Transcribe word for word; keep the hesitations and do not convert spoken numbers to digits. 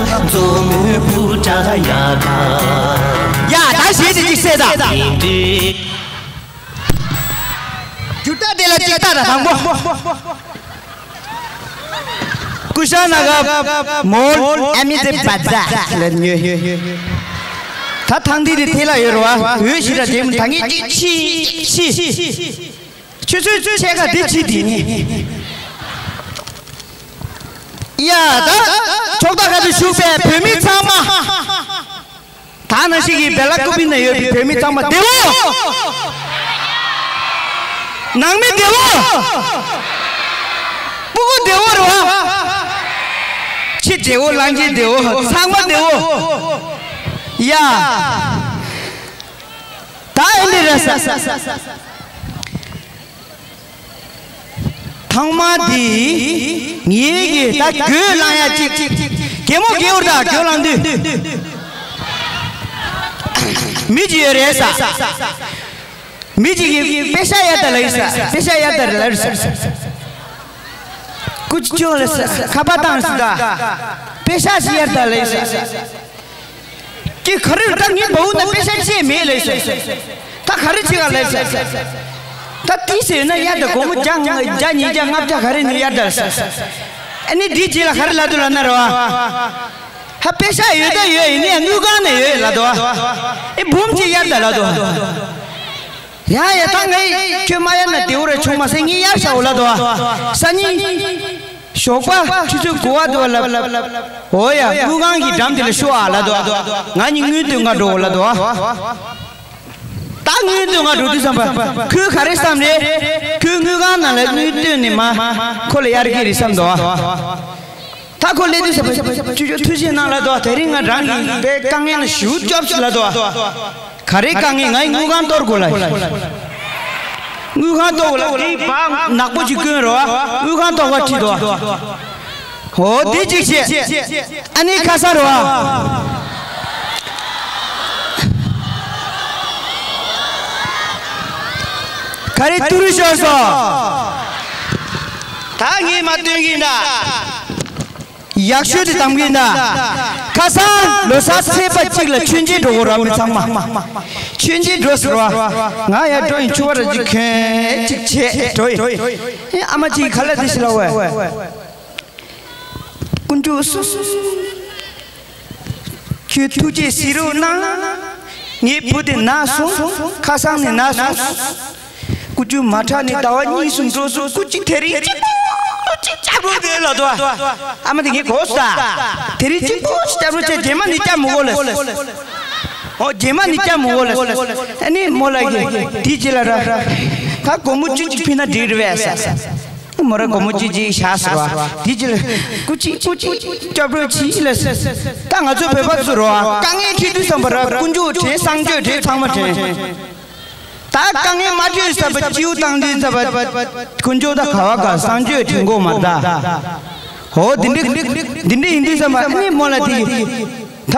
མཛོ་མོའི་སྤུ་གྲ་ཡ་ག་ཡ་ད་ཞེས་ཏེ་ཅིག་བསད་ད། རྒྱུ་ད་དེ་ལ་ཅིག་ལྟ་ད་དང་པོ། ཀུ་ཤ་ན་ག་མོལ་ཨ་མི་ཏེ་བ་ཛ་ལ་ཉོས། ད་ཐང་དེ་དེ་དེ་ལ་ཡོད་རེད་བ། འོད་ཞི་ར་དེ་མོ་ད་ངས་ཅིག་ཕྱི་ཕྱི། ཆུ་ཚོད་ཆུ་ཕྱེད་ཀ་འདི་ཕྱི་དེ་ནི། ཡ་ད། ཕྱོགས་མཐའ་ཁག་ཏུ་བཞུགས་པའི་བོད་མི་ཚང་མ། ད་ནང་བཞིན་གྱི་བེ་ལ་ཀུ་པི་ན་ཡོད་པའི་བོད་མི་ཚང་མ་བདེ་བོ། ནང་མི་བདེ་བོ། སྤུ་གུ་བདེ་བོ་རེད་བ། ཕྱི་བདེ་བོ་གླང་ཆེན་བདེ་བོ་ཚང་མ་བདེ་བོ། ཡ། ད་ཨེ་འདི་རེད་ས། ཐང་མ་འདི་ངེད་ཀྱི་ད་རྒོད་ལང་ཡ་ཅིག་གད་མོ་གད་འོར་ད་རྒོད་ལང་དུས་མི་ཅིག་ཡོད་རེད་ས། མི་ཅིག་གིས་པེ་ཤ་ཡར་ད་ལ་ཡིན་ས། པེ་ཤ་ཡར་ད་ལ་ཡིན་ས། ཀུ་ཅོ་ལ་ས་ཁ་པར་བཏང་ས་ད། པེ་ཤ་ཞིག་ཡར་ད་ལ་ཡིན་ས། ཀྱེ་ག་རེ་ད་ངའི་བའུ་ན་པེ་ཤ་ཅེས་མེད་ལས་ཟེར། ད་ག་རེ་བྱེད་ག་ལས་ཟེར། ད་དེ་ཟེར་ན་ཡར་ད་སྒོར་མོ་བརྒྱ་བརྒྱ་ཉིས་བརྒྱ་ལྔ་བརྒྱ་ག་རེ་ནས་ཡར་ད་ཟེར། ཨ་ནི་དེའི་རྗེས་ལ་ག་རེ་ལབ་འདུག་ལབ་ན་རེད་བ། ཧ་པེ་ཤ་ཡོད་ད་ཡོད་ཡིན་ནའི་དངུལ་ཁང་ནས་ཡོད་ལབ་འདུག་ཨེ་འབུམ་གཅིག་ཡར་ད་ལབ་འདུག་ཡ་ཡ་ད་ངས་ཁྱོད་མ་ཡར་ན་དེའུ་རེ་ཆུང་མ་ཟེར་ངས་ཡར་བཞག་འོ་ལབ་འདུག་ས་ཉིན། ཞོགས་པ་ཆུ་ཚོད་དགུ་པ་འདུག་ལབ། འོ་ཡ་དངུལ་ཁང་གི་འགྲམ་དེ་ལ་ཤོག་ཨ་ལབ་འདུག་ང་གཉིས་དངུལ་སྟོན་ག་འགྲོ་འོ་ལབ་འདུག་ད་དངུལ་སྟོན་ག་འགྲོ་དུས་བསམ་པ་ཁོས་ག་རེ་བསམ་རེད། ཁོས་དངུལ་ཁང་ནང་ལ་དངུལ་བཏོན་ནས་མ་ཁོ་ལ་གཡར་གྱི་རེད་བསམ་འདུག་ད་ཁོ་སླེབས་དུས་བསམ་པ་ཅུ་ཅུ་ཐུགས་རྗེ་གནང་ལབ་འདུག་དེ་རིང་ང་རང་གི་དཔེ་དཀའ་ངལ་ལ་ཞུ་སྐྱོབས་ལབ་འདུག་ག་རེ་དཀའ་ངལ། ང་ཡི་དངུལ་ཁང་གཏོར་དགོས་ལ། དངུལ་ཁང་གཏོར་དགོས་ལ་དེ་བག་ནག་པོ་ཅིག་བསྐོན་རོགས། དངུལ་ཁང་གཏོར་བ་ཁྲིད་དོ། ཧོ་དེ་ཅིག་བྱེད། ཨ་ནི་ཁ་ས་རོ། ག་རེ་ཏུ་རུ་ཤོར་སོང་། ད་ངས་མ་སྟོན་གྱིན་ད། ཡག་ཤོས་དེ་གཏོང་གི་ཡིན་ད། ཁ་སང་ལོ་གསར་ཚེས་པ་གཅིག་ལ་མཆོད་མཇལ་འགྲོ་དགོས་ར། མི་ཚང་མ་མཆོད་མཇལ་འགྲོ་ཟེར་བ། ང་ཡར་འགྲོ་ཡིན། ཆུ་བ་ར་ཅིག་གྱོན་ཅིག་བྱས་འགྲོ་ཡིན། ཨེ་ཨ་མ་ཅིག་ག་ལ་དེ་ཞིག་ལ་བས། དཀོན་མཆོག་གསུམ། ཁྱོད་ཐུགས་རྗེ་གཟིགས་རོགས་གནང་། ངའི་བུ་དེ་ན་སོང་། ཁ་སང་ནས་ན་སོང་། སྐུ་ཆུ་མ་ཁྲ་ནས་ཟླ་བ་གཉིས་སུ་འགྲོ་སོང་། སྐུ་གཅིག་དེ་རིང་གཅིག་པོ་གཅིག་ལྕགས་རོ་དེ་ལ་དོ། ཨ་མ་དེ་ངས་གོ་ས། དེ་རིང་གཅིག་པོ་གཅིག་ལྕགས་རོ་བྱས། རྗེས་མ་ནི་ལྕགས་མི་དགོས་ལ། ཨོ་རྗེས་མ་ནི་ལྕགས་མི་དགོས་ལ། ཨ་ནི་མོ་ལ་གི་དེའི་རྗེས་ལ་ར། ད་སྒོར་མོ་བཅུ་གཅིག་ཕུལ་ན་འགྲིག་རེད་པས་ཟེར། མོ་ར་སྒོར་མོ་གཅིག་གཅིག་བཞག་ཟེར་བ། དེའི་རྗེས་ལ་སྐུ་གཅིག་སྐུ་གཅིག་སྐྱབས་རོགས་གྱིས་ལ་ཟེར། ད་ང་ཚོ་བོད་པ་ཚོ་ར་དཀའ་ངལ་འཕྲད་དུས་ཙམ་པ་ར་དཀོན་མཆོག་དྲན། སངས་རྒྱས་དྲན། ཚང་མ་དྲན། ད་དཀའ་ངལ་མ་འཕྲད་ས་པ་སྤྱིའུ་བཏང་དུས་ས་པ་དཀོན་མཆོག་ད་ག་བ་ག་སངས་རྒྱས་དྲན་གོ་མ་ད། ཧོ་འདི་འདྲ་འདི་འདྲ་ཡིན་དུས་ས་པ་ཨ་ནི་མོ་ལ་དེ་ད།